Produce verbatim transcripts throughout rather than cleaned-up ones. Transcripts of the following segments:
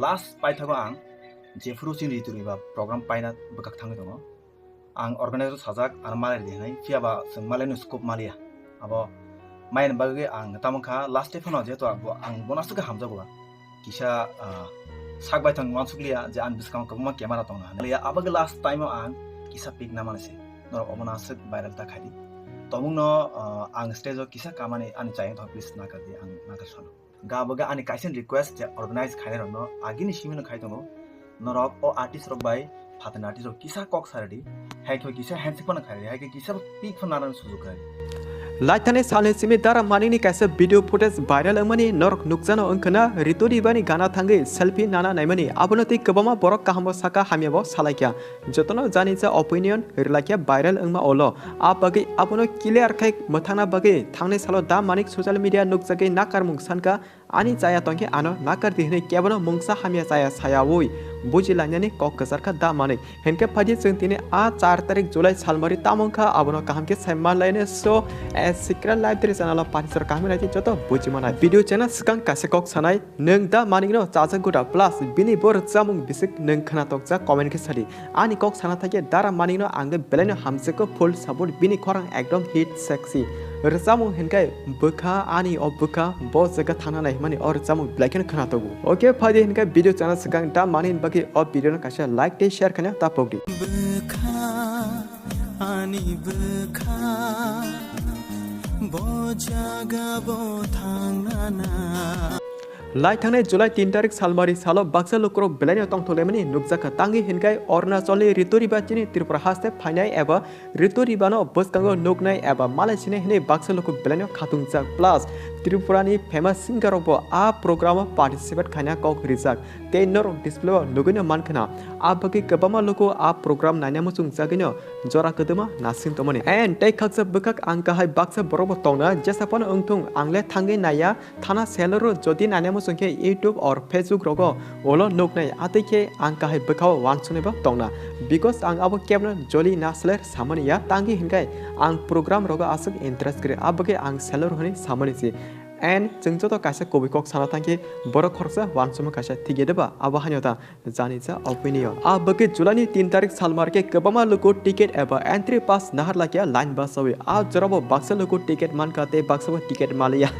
Last paithago ang jephuru chini Ritu Riba program paina bwkak thangwi tongo. Ang organizer sajak ano malai ridi hinwi, phiya ba chwng malaino scope maliya. Abo maini bagwi ang tamo kha last day phano jehetu ang bo, ang bono aswk khe hamjago ba. Kisa, ah, sak bai thang uansukliya je ani bwskango kwbangma camera tongna hinwi. Abagwi last time o ang kisa pick na mani se. Norok obono aswk viral ta khaidi. Tobukno, ah, ang stage o kisa kamani ani chayang thang please nakardi, ang nakar sano. Ga bo ga ani kaisa request je organize khainai rokno agini simino khai tongo. Norok o artist rok bai phatani artist rok kisa kok saridi. Hai khe kisa handshake phano khairidi, hai khe kisa pic phano nanani sujuk khairidi. Laithani salni simi Dara Manikni kaisa video footage viral wngmani norok nukjano wngkhwna Ritu Ribani gana thangwi selfie nana naimani, abono tei kwbangma borok kahamo saka hamyabo salaikha. Jotono jani cha opinion rwlaikhe viral wngma olo. A bagwi abono clear khai mwthangna bagwi thangnai salo Da Manik social media nukjagwi nakarmung sankha, ani chaya tongkhe ano nakardi hinwi kebono mungsa hamya chaya sayawi bujilainani kok kwcharkha Da Manik. Hinkhe phaidi chwng tini a char tarik July salmari tamo wngkha, abono kaham khe sai manlainai. So, a secret life diri channel o panisar kaham naidi joto bujimanai. Video channel swkang kaisa kok sanai. Nwng Da Manikno chajak guda plus bini bo rwchapmung bisik nwng khwnatokjak comment khe sadi. Ani kok sana thakhe Dara Manikno ang belaino hamjakgo full support, bini khorang ekdom hit sexy. Rwchapmung hinkhe bwkha ani o bwkha bo jaga thangna nai hwnmani o rwchapmung belai kheno khwnatogo. Okay phaidi hinkhe video chana swkang Da Manik bagwi o video no kaisa like tei share khaina ta pokdi. Bwkha ani bwkha bo jaga bo thangna na. Lai thangnai July tin tarik salmari salo baksa lukurok belaino tongthok laimani nukjakha. Tangwi hinkhai Arunachalni Ritu Riba chini Tripura haste phainai eba Ritu Ribano bwskango nuknai eba malai sinai hinwi baksa luku belaino khatungjak. Plus Tripurani famous singer rokbo a program o participate khaina kok rijak. Tei norok display o nugwino mankhwna. A bagwi kwbangma luku a program naina muchungjagwino jora kwdwma nasing tongmani. And tei khaksa bwkhak ang kahai baksa borokbo tongna, jesa phano wngthung ang le thangwi naiya, thana selero jodi naina muchung khe YouTube or Facebook rogo ulo nuknai, atwi khe ang kahai bwkhao uansuknaibo tongna. Because ang abo kebno joli na seler samani ya, tangwi hinkhai ang program rogo aswk interest kwrwi, abagwi ang seler hwnwi samani se. And chwng joto kaisa kubui kok sana thangkhe borok khoroksa uansukma kaisa thikya deba, abo haino ta jani cha opinion. A bagwi July ni tin tarik salmar khe kwbangma luku ticket eba entry pass nahar lakya line basawi. A jorabo baksa luku ticket mankha tei baksa bo ticket maliya.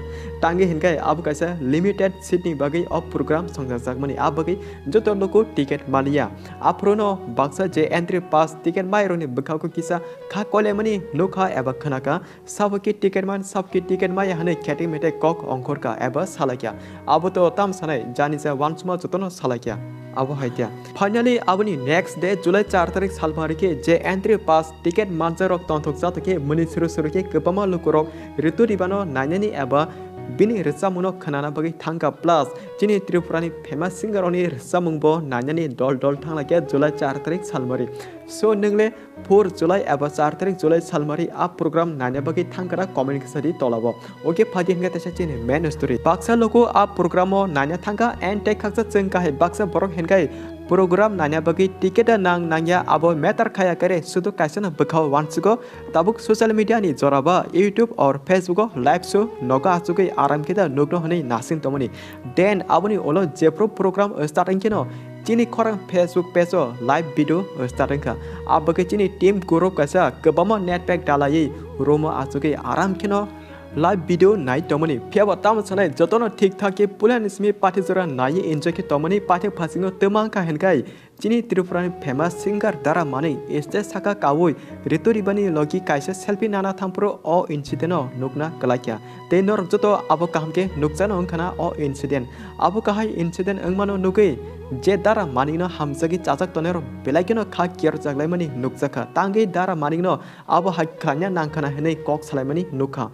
Tangwi hinkhai abo kaisa limited seat ni bagwi o program songjakjakmani, a bagwi joto luku ticket maliya. Aphuruno baksa je entry pass ticket mairokni bwkhago kisa kha koilaimani nukha eba khwnakha. Sabo khe ticket man, sabo khe ticket maya hwnwi kheting meting kok ongkhorkha eba salaikha. Abo to tam sanai, jani cha uansukma jotono salaikha. Abo hai khe. Finally, aboni next day, July char tarik salmari khe je entry pass ticket manjakrok tongthok jato khe mwnwi suru suru khe kwbangma lukurok Ritu Ribano nainani eba bini rwchapmungno khwnana bagwi thangkha. Plus chini Tripurani famous singer rokni rwchapmungbo nainani dol dol thanglaikha July char tarik salmari. So, nwng le four July eba char tarik July salmari a program naina bagwi thangkha na comment khe sadi tolabo. Okay, phaidi hinkhe teisa chini main story. Baksa luku a program o naina thangkha and tei khaksa chwng kahai baksa borok hinkhai program naina bagwi ticket a nang nangya abo matter khaya kare, sudu kaisa no bwkhao uansugo. Tabuk social media ni jora ba YouTube or Facebook o live show nogo achugwi aram khe da nukno hwnwi nasing tongmani. Then aboni ulo jephru program start wngkheno chini khorang Facebook page o live video start wngkha. Abagwi chini team group kaisa kwbangma net pack dalaiwi room o achugwi aram kheno live video nai tongmani. Phiyaba tamo sanai jotono thik thak khe puilani simi pathak jora naiwi enjoy khe tongmani. Pathak phasingo twma wngkha hinkhai chini Tripurani famous singer Dara Manik stage saka kaui Ritu Ribani logi kaisa selfie nana thampro o incident o nukna kwlaikha. Tei norok joto abo kaham khe nukjano wngkhana o incident. Abo kahai incident wngmano nugwi je Dara Manikno hamjagwi chajak tongnai rok belai kheno kha kiyarjak laimani nukjakha. Tangwi Dara Manikno abo hai khlaina nangkhana hinwi kok salaimani nukha.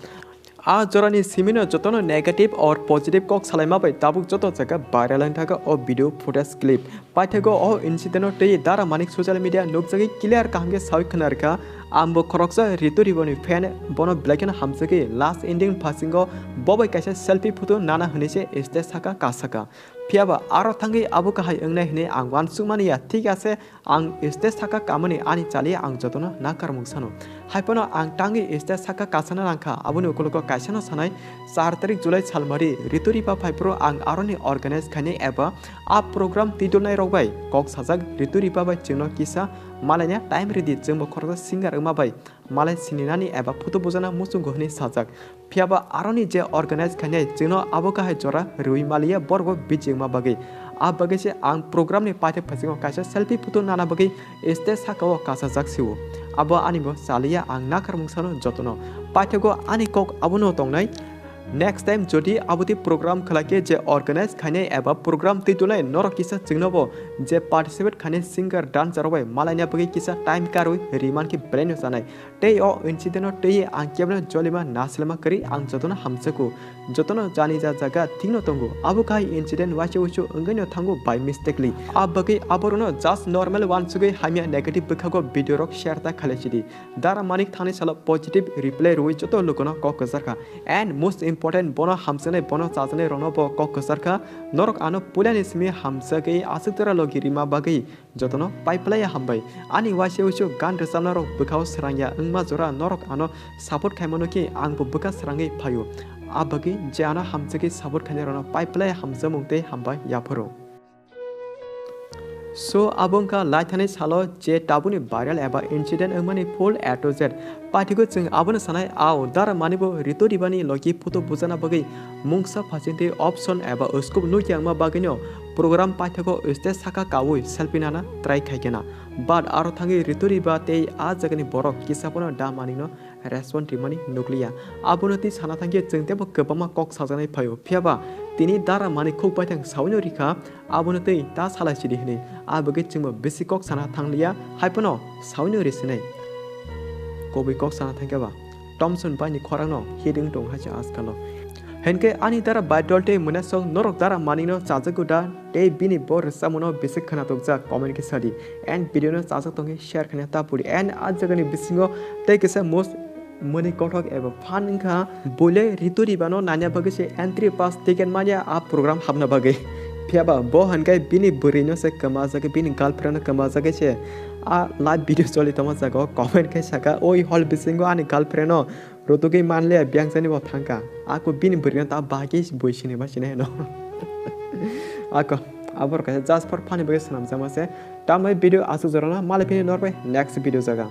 A jorani simino jotono negative or positive kok salaima bai tabuk joto jaga viral wng thaka o video footage clip. Paithago o incident o tei Dara Manik social media nukjagwi clear kaham khe sawi khna rwkha. Ang bo khoroksa Ritu Ribani fan, bono belai kheno hamjagwi last ending phasingo bo bai kaisa selfie photo nana hwnwi se stage saka kasaka. Phiyaba aro thangwi abo kahai wngnai hwnwi ang uansukmani ya, thik ase, ang stage saka kamani ani chaliya ang jotono nakarmung sano. Haiphano ang tangwi stage saka kasana nangkha, aboni ukologo kaisano sanai, char tarik July salmari Ritu Riba phaiphuru ang aroni organize khainai eba a program twidulnai rok bai kok sajak Ritu Riba bai chwngno kisa malaina time ridi, chwngbo khoroksa singer wngma bai malai sininani eba photo bujana muchungo hwnwi sajak. Phiyaba aroni je organize khainai chwngno abo kahai jora rwui maliya borokbo bijik wngma bagwi. A bagwi se ang program ni paithak phasingo kaisa selfie photo nana bagwi stage saka o kasajak sio. Abo ani bo chaliya ang nakarmung sano jotono. Paithago ani kok abono tongnai. Next time jodi aboti program khlai khe je organize khainai eba program twidulnai norok kisa chwngnobo je participate khainai singer dancer rok bai malaina bagwi kisa time karwi riman khe belai no chanai. Tei o incident no twi ang kebeno jolima nasilma kwrwi ang jotono hamjago. Jotono jani ja jaga thikno tongo. Abo khai incident waisa uisu wngwi no thango by mistakenly. A bagwi aborokno just normal uansugwi hamya negative bwkhago video rok share ta khalai sidi. Dara Manik thani salo positive reply rwui joto lukuno kok kwchar kha. And most important, bono hamjaknai, bono chajaknai rokno bo kok kwchar kha. Norok ano puilani simi hamjagwi aswk jora logi rima bagwi jotono pai phlai hambai. Ani waisa uisu gan rwchapna rok bwkhao srangya wngma jora norok ano support khaimano khe ang bo bwkha srangwi phaio. A bagwi je ano hamjagwi support khainai rokno pai phlai hamjakmung tei hambai yapharo. So, abo wngkha laithani salo je tabukni viral eba incident wngmani full A to Z. Paithago chwng abono sanai, ao Dara Manik bo Ritu Ribani logi photo bujana bagwi mungsa phachingtwi option eba scope nukya wngma bagwino program paithago stage saka kaui selfie nana try khaikena. But aro thangwi Ritu Riba tei a jagani borok kisa phano Da Manikno respond rimani nukliya. Abono twi sana thangkhe chwng teibo kwbangma kok sajaknai phaio. Phiyaba tini Dara Manik khuk baithang sawino rikha, abono twi ta salai sidi hwnwi. A bagwi chwngbo bisi kok sana thangliya, haiphano sawino risinai. Kubui kok sana thangkhe ba Tomson baini khorangno hit wng tong hai se ajkalo. Hinkhe ani Dara Baidol tei Munasok norok Dara Manikno chajago da tei bini bo rwchapmungno bisi khwnatukjak comment khe sadi. And video no chajak tongkhe share khaina ta puri. And a jagani bisingo tei kisa most mwnwi kothok eba fan wngkha, buile Ritu Ribano naina bagwi se entry pass ticket manya a program hapna bagwi. Phiyaba bo hinkhe bini bwrwino se kwmajagwi, bini girlfriend no kwmajagwi se a live video choli tongma jaga o comment khai saka, "Oi hall bisingo ani girlfriend no rwtugwi manliya, biyang jani bo thangkha." Ako bini bwrwino ta bagwi bui sini ma sini heno. Ako abor kaisa just for funny bagwi swnamjakma se. Tambai video aswk jorano malai phini norbai next video jaga.